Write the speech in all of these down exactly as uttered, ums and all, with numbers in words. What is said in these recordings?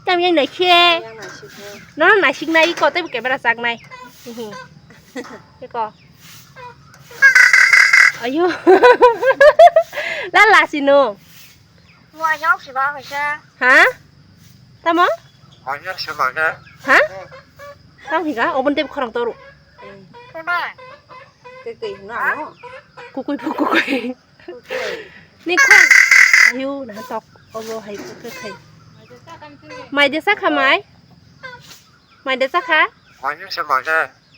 Tam yang naikhe. Nono naisik nai ko tei camera chak nai. Eko. Ayo. La la sino. Ha? Tamo? Ha? Tamo higa obon tei khorang toru. Kukui phu kukui. Ni khorang. Ayo na tok obo hai kukui khai. Mai de sakha mai. Mai de sakha.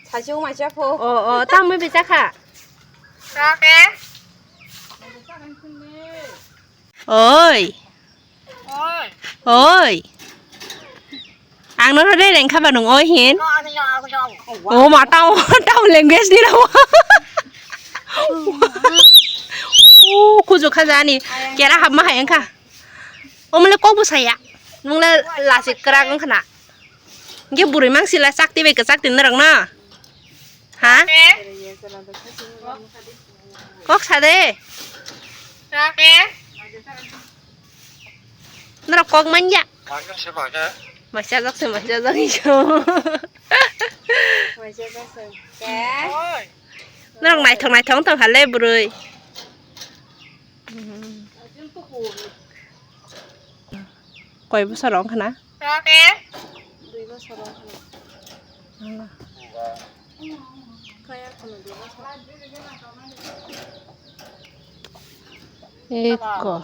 Saisung mai cha pho. O o tamo bi sakha. Oi. Oi. Ang nono de rengkha ba nung oi hin. O ma tao tao language ni rao. O kuju kha jani. Kera hab ma hai engkha. O mole kok bu saya. Nung le lasi krak engkha na. Ge burui mang sila chakti bai kachakti norok na. Ha? Kok sa de. Norok kok manya. Maisa jak se maisa jak iso. Norok naithok naithok tong hale burui. Koi bosor wng khna? Dui bosor wng khna. Kaya khna dui bosor. Eko.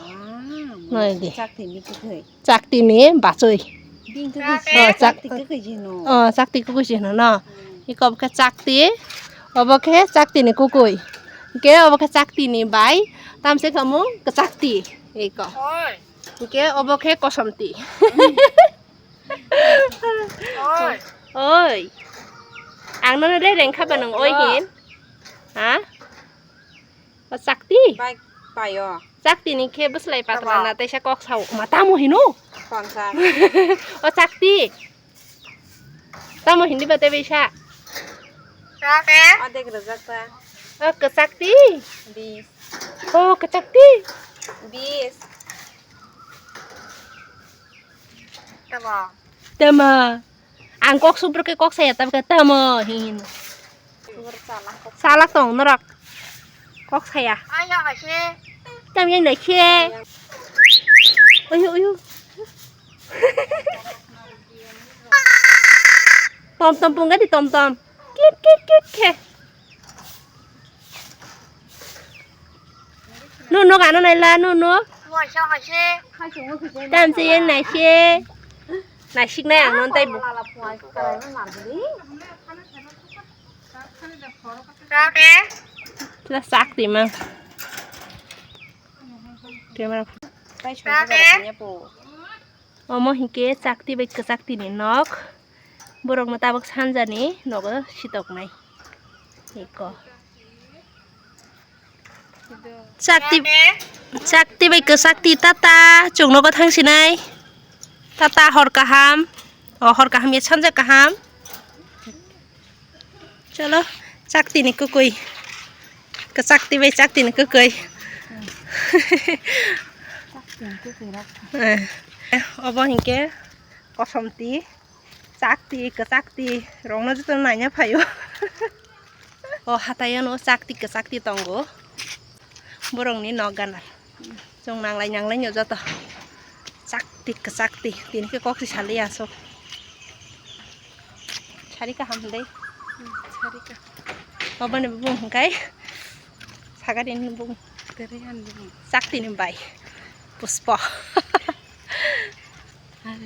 Nai di. Chakti ni kwthwi. Chakti ni bachoi. Bini kwthwi. Oh, chak- Chakti kwthwi jino. Oh, chakti kwthwi jino no. Hmm. Eko khe chakti. Obo khe chakti ni kukui. Ke obo khe chakti ni bai. Tamse khamu kachakti. Eko. Oi. Hingke obo khe kosomti. Oi. Oi. Ang nono le rengkha ba nung oi hin. Ha? O chakti? Bai, bai o. Chakti ni khe bwslai patra na teisa kok sao. Ma tamo hino? Konsa. O chakti. Tamo hindi ba tei bisa? Adek rwjak ta. O kwchakti? Bis. O kwchakti? Bis. Tamo. Tamo. Ang kok subro ke kok saya tabke tamo hin. Subro chala kok. Chala tong norok. Kok saya. Tam yang naikhe. Uyu uyu. Tom tom punga di tom tom. Kit kit kit khe. No no gano naila no no. Tam se yen naise. Naisik nai ang non tai bu. Plus sak di mang. Camera. Omo hinkhe chakti bai kwchakti ni nok. Borok no tabuk sanja ni nogo sitoknai. Eko. Chakti, chakti bai kwchakti tata chwng nogo thang sinai. Tata hor kaham. O hor kaham ya sanja kaham. Cholo, chakti ni kwkwi. Kwchakti bai chakti ni kwkwi. Eh, obo hinkhe kosomti, chakti, kwchakti rokno jotono naina phaio. O hataio no chakti kwchakti tongo. Borokni nok gana. Chwng nanglai nanglai no joto. Chakti kwchakti. Tini khe kok si sali aswk. Sari kaham hwndai. Sari kaham. Oboni bung hwnkhe. Sagarini bung. Kwrwi ani bung. Chakti ni bai. Puspa.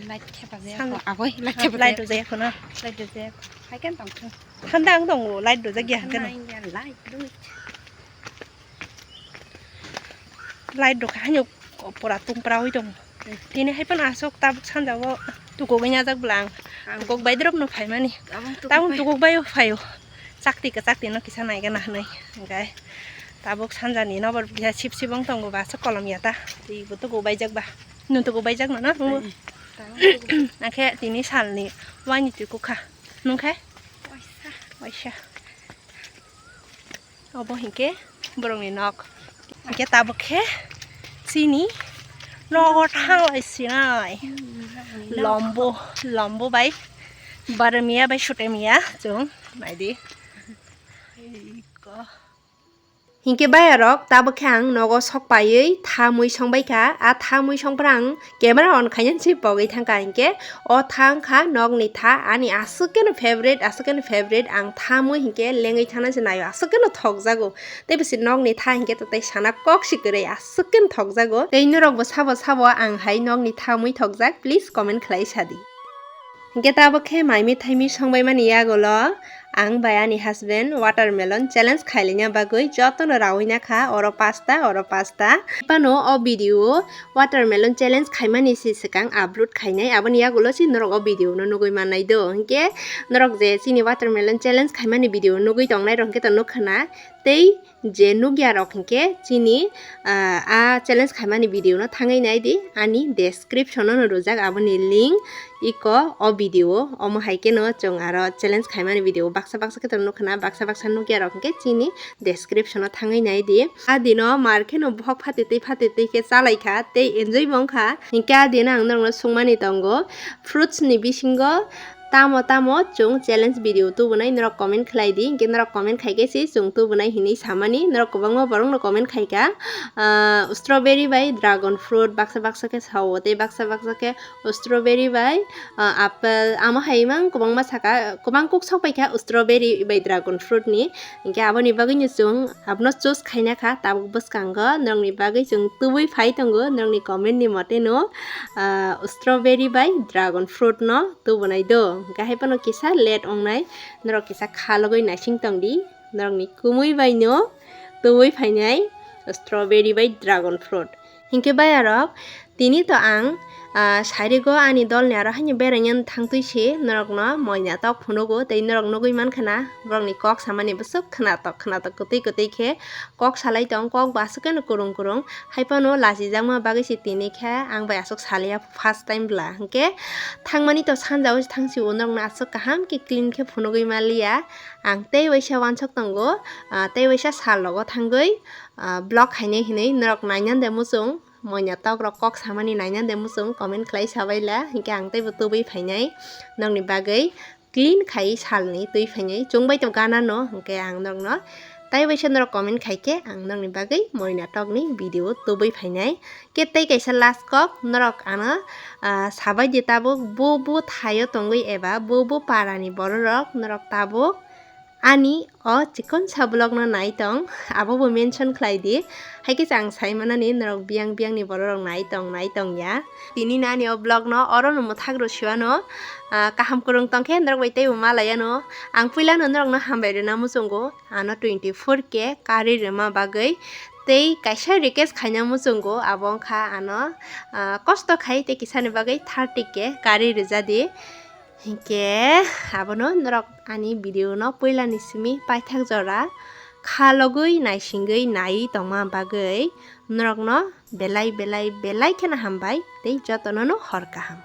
Light kheba jaya. Aboi light kheba light jaya. Light jaya. Hai kan tong. Thanda ang tongo light rwjak ya hwnkhe no. Light rwk. Light rok haino pura tungpra oi tongo. Tini hai phano aswk tabuk sanja o tukugwi najak bwla ang. Tukuk bai drop no phaimani. Tabuk tukuk bai o phaio. Chakti kwchakti no kisa naigana hinwi hwnkhe tabuk sanja ni nobor bisa sip sip wng tongo ba aswk kolom ya ta. Twi bo tukuk baijak ba. Nwng tukuk baijak no na? Akhe tini salni waini twi kukha. Nungkhe? Waisa. Obo hinkhe borokni nok. Hinkhe tabuk khe chini Nogo thanglai sinai. Lombo, lombo bai. Barmiya bai sutemiya chwng. Naidi. Hinkhe bayarok, tabuk khe ang nogo sok paiwi tha mui songbai kha. A tha mui songphra ang camera on khainani se pogwi thangkha. Hinkhe o tha wngkha nokni tha, ani aswk keno favorite, aswk keno favorite. Ang tha mui hinkhe lengwi thana se naio, aswk keno thokjago. Tei bisi nokni tha hinkhe to tei sana kok si kwrwi, aswk keno thokjago. Tei norokbo sabo sabo ang hai nokni tha mui thokjak, please comment khlai sadi. Hinkhe tabuk khe maimi thaimi songbaimani yagulo ang bai ani husband watermelon challenge khailina bagwi jotono rawi nakha, oro pasta, oro pasta. Phano o video watermelon challenge khaimani se swkang upload khainai, aboni yagulo se norok o video no nugwi mannai do. Hinkhe norok je chini watermelon challenge khaimani video nugwi tongnai rok hinkhe to nukha na, tei je nukya rok hinkhe chini, ah, a challenge khaimani video no thangwi naidi, ani description o no rwjak aboni link iko o video, omo hai kheno chwng aro challenge khaimani video baksa baksa khe to nukha na, baksa baksa nukya rok hinkhe chini description o thangwi naidi. A dino mar kheno bohok phatitwi phatitwi khe chalaikha tei enjoy bo wngkha. Hinkhe a dino ang norokno swngmani tongo fruits ni bisingo tamo tamo chwng challenge video tubunai norok comment khlai di, hinkhe norok comment khai khe se chwng tubunai hinwi samani. Norok kwbangma borok no comment khai kha, ah, strawberry bai dragon fruit baksa baksa khe sao, tei baksa baksa khe strawberry bai, ah, apple, amo hai mang kwbangma saka, kwbang kuk sok pai kha strawberry bai dragon fruit ni. Hinkhe aboni bagwi no chwng abono choose khaina kha, tabuk bwskango norokni bagwi chwng tubui phai tongo, norokni comment ni mote no, ah, strawberry bai dragon fruit no tubunai do. Hinkhe hai phano kisa late wngnai, norok kisa khalogwi naising tongdi, norokni kumui bai no tubui phainai strawberry bai dragon fruit. Hinkhe bayarok, tini to ang, ah, sarigo ani dolni aro haino beraina thangtwi se norokno moina tok phunugo, tei norok nugwi mankha na borokni kok samani bwswk khwnatok khwnatok kwtwi kwtwi khe kok salai tong, kok bo aswk khe no kwrwng kwrwng. Hai phano lachijakma bagwi se tini khe ang bai aswk saliya first time bwla. Hinkhe thangmani to sanjao thangsi o norokno aswk kaham khe clean khe phunugwi manliya. Ang tei waisa uansuk tongo, ah, tei waisa sal rogo thangwi, ah, vlog khainai hinwi norok nainani de muchung, moina tok rok kok samani nainani de muchung comment khlai sabaila, hinkhe ang teibo tubui phainai norokni bagwi clean khai salni twi phainai chwngbai tong gana no, hinkhe ang norokno tei waisa norok comment khaikhe ang norokni bagwi moina tokni video tubui phainai. Khe tei kaisa last kok norok ano, ah, sabai di tabuk bo bo thaio tongwi eba bo bo parani bororok norok tabuk ani o chikonsa vlog no nai tong, abo bo mention khlai di. Hai khe ang sai manani norok biyang biyang ni bororok nai tong, nai tong ya. Tini nani o vlog no oro no mwthak rw siwano, ah, kaham kwrwng tong khe norok bai teibo malai ano. Ang puila no norok no hambai rwna muchungo, ano twenty four K karwi rwma bagwi tei kaisa request khaina muchungo, abo wngkha ano, ah, kosto khai tei kisani bagwi thirty K karwi rwja di. Hinkhe abono norok ani video no puilani simi paithak jora khalogwi naisingwi naiwi tongma bagwi norokno belai belai belai kheno hambai tei jotono no hor kaham.